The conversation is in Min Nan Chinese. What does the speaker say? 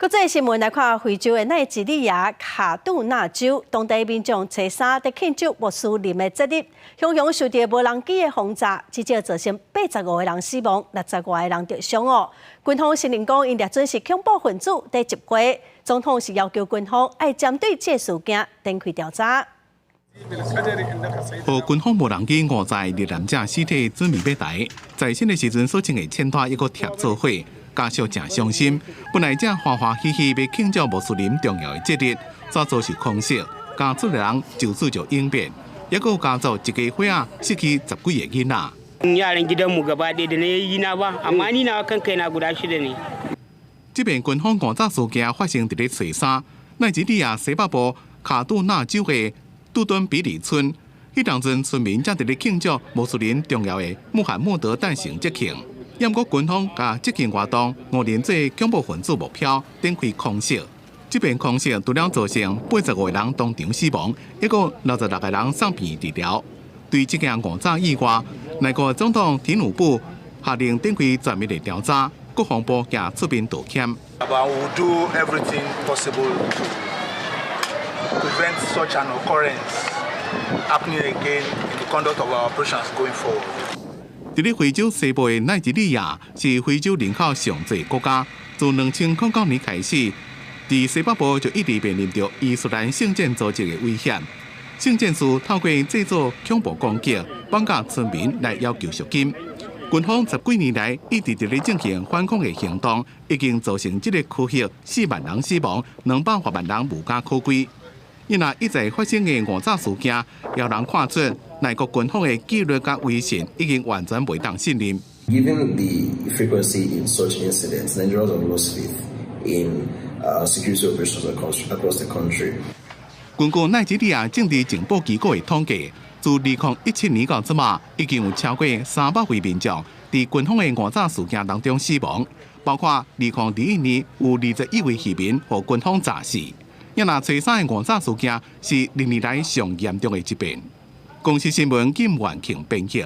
國際新聞來看，非洲的奈及利亞卡杜納州，當地民眾初三佇慶祝穆斯林的節日，雄雄受著無人機的轟炸，至少造成85個人死亡，60外個人著傷哦。軍方承認講，𪜶掠準是恐怖分子佇集會，總統是要求軍方愛針對這事件展開調查。予軍方無人機誤載罹難者屍體準備欲來，在身的時陣所穿的淺帶抑閣貼做伙。家屬誠傷心，本來正歡歡喜喜欲慶祝穆斯林重要的節日，煞遭受空襲，家厝的人就此就永別，抑閣有家族一家伙仔失去十幾個囡仔。 Yaran gidanmu gaba ɗaya da na yayyina ba, amma ni nawa kan kaina guda shida ne。這遍軍方誤炸事件發生佇咧初三，奈及利亞西北部卡杜納州的杜敦比里村，彼當陣村民正佇咧慶祝穆斯林重要的穆罕默德誕辰節慶。毋過軍方共這件活動誤認做恐怖分子目標，展開空襲。這遍空襲除了造成85個人當場死亡，抑閣66個人送院治療。對這件誤炸意外，內國總統提努布下令展開全面的調查，國防部也出面道歉。 But we will do everything possible to prevent such an occurrence happening again in the conduct of our operations going forward. 佇咧非洲西部的奈及利亞是非洲人口上濟國家，自2009年開始，佇西北部就一直面臨著伊斯蘭聖戰組織的威脅。聖戰士透過製造恐怖攻擊，綁架村民來要求贖金。軍方十幾年來一直佇咧進行反恐的行動，已經造成這個區域4萬人死亡，200外萬人無家可歸。伊若一再發生的誤炸事件，予人看出內國軍方的紀律佮威信已經完全袂當信任。 Given the frequency in such incidents, Nigerians have lost faith in security operations across the country. 根據奈及利亞政治情報機構的統計，自2017年到這馬，已經有超過300位民眾佇軍方的誤炸事件當中死亡，包括2021年有21位漁民予軍方炸死。抑若初三的誤炸事件是歷年來上嚴重的一遍。公視新聞金元慶編譯。